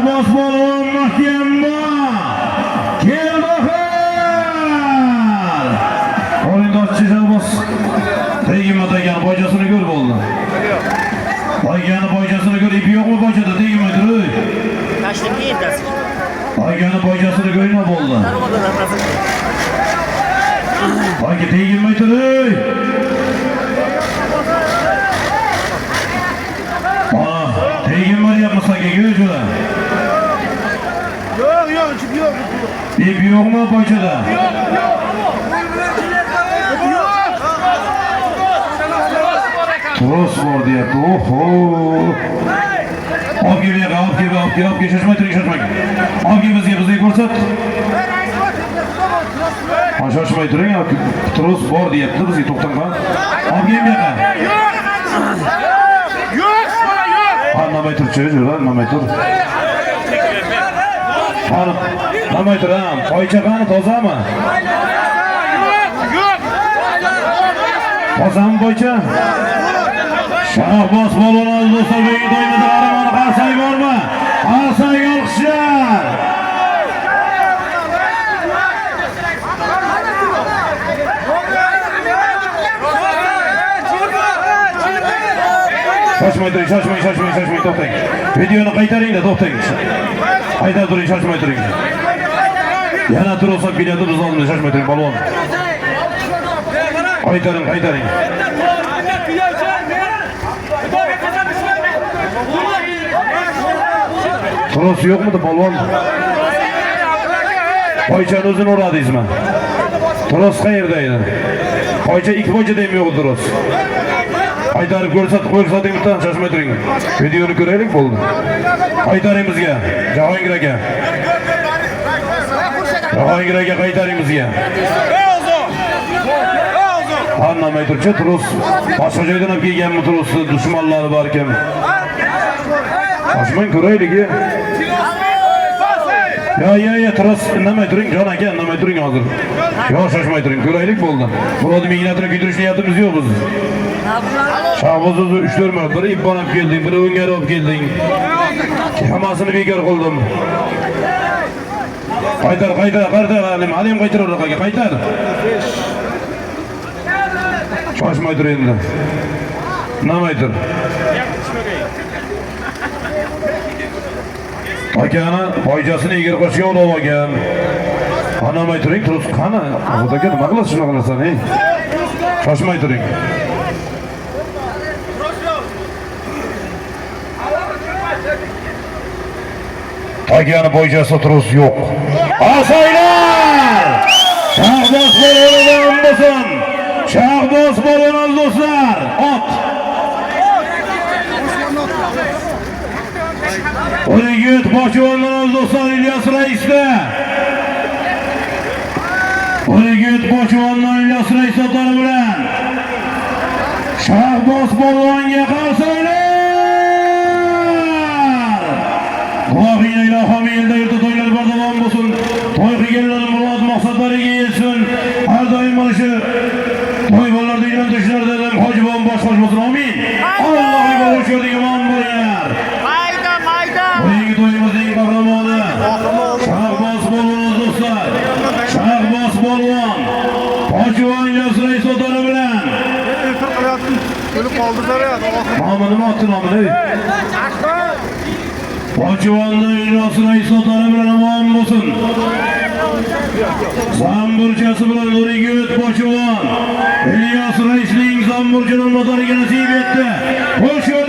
Shahboz polvon mahkamma. Keldi oxir. Qo'lingni ochchi, Shahboz. Tegma degan poychasini ko'r, bo'ldi. Poygani, poychasini ko'r, ipi yo'qmi poychada? Tegma tur, ey. Tashlab ertasi. Poygani, poychasini ko'rma, bo'ldi. Poyga teginmay tur, ey. Ana, teginma deyapmiz aka, jo'ra. Yo'q, yo'q, ip yo'q, ip yo'q. Ip yo'qmi poychada? Yo'q. Tros bor deyapti. Oho. Olib kel bu yoqqa, olib kel, olib kel, olib kel, shoshmay turing, shoshmang. Olib kel bizga, bizga ko'rsat. Ha, shoshmay turing, tros bor deyapti, bizga to'xtang ha. Olib kel bu yoqqa. Yo'q, bola, yo'q. Ha, indamay turchi, jo'ra, indamay tur. Qani, indamay tur, ha. Poycha qani, tozami? Yo'q, yo'q. Tozami poycha? Shahboz polvon, aziz do'stlar, bugungi to'yimizda qahramoni. Qarsak bormi? Qarsak, olqishlar. Shoshmay turing, shoshmang, shoshmang, shoshmang, to'xtang. Videoni qaytaringda, to'xtang. Qaytarib turing, shoshmay turing. Yana tros olib kelyapti biz oldimizda, shoshmay turing, polvon. Qaytaring, qaytaring. Tros yo'qmidi, polvon? Poychani o'zini uradingizmi? Tros qayerda edi? Poycha, ikki poychada ham yo'q tros. Qaytarib ko'rsatib, ko'rsating bitta, shoshmay turing. Videoni ko'raylik, bo'ldi. Qaytaring bizga, Jahongir aka. Jahongir aka, qaytaring bizga. Anlamay turchi, tros boshqa joydan olib kelganmi trosni, dushmanlari barkim. Shoshmang, ko'raylik. Yo, yo, yo, tros, indamay turing, jon aka, indamay turing hozir. Yo, shoshmay turing, ko'raylik, bo'ldi. Murod mehnatini kuydirish niyatimiz yo'q biz. Shahboz o'zi 3-4 marta bir ippon olib kelding, bir o'ngari olib kelding. Hammasini bekor qildim. Qaytar, qaytar, qaytar, Alim, Alim qaytar orqaga, qaytar. Shoshmay tur endi. Indamay tur. Akani poychasini egir qo'shga ulab olgan. Anamay turing, tros qani? Obod aka, nima qilasiz shunaqa narsani, ey? Shoshmay turing. Akani poychasida tros yo'q. Asaylar! Shahboz polvonidan bo'lsin. Shahboz polvon, aziz do'stlar, ot. Yigit Boshivondan, aziz do'stlar, İlyas Raisda. Yigit Boshivondan İlyas Rais otlari bilan Shahboz polvonga qarsanglar. Guvohing ilohim, elda yurtda to'ylar bardavom bo'lsin. To'y qilganlar murod maqsadlariga yetsin. Har doim mana shu to'y bolalarda uylantirishlarda hojibon bosh qo'sh bo'lsin. Amin. Allohga xush ko'rdik, omon bo'linglar. Mayda, mayda. Bugungi to'yimizning qahramoni Shahboz polvon, do'stlar. Shahboz polvon Hojivoy İlyas Rais otlari bilan. Efir qilyaptim. O'lib qoldi zaryad. Nomi nima, otni nomi ne? Hojivoyni İlyas Rais otlari bilan omon bo'lsin. Zamburchasi bilan Nuriyigit Boshivon İlyas Raisning zamburchini motoriga nasib etdi. Xush.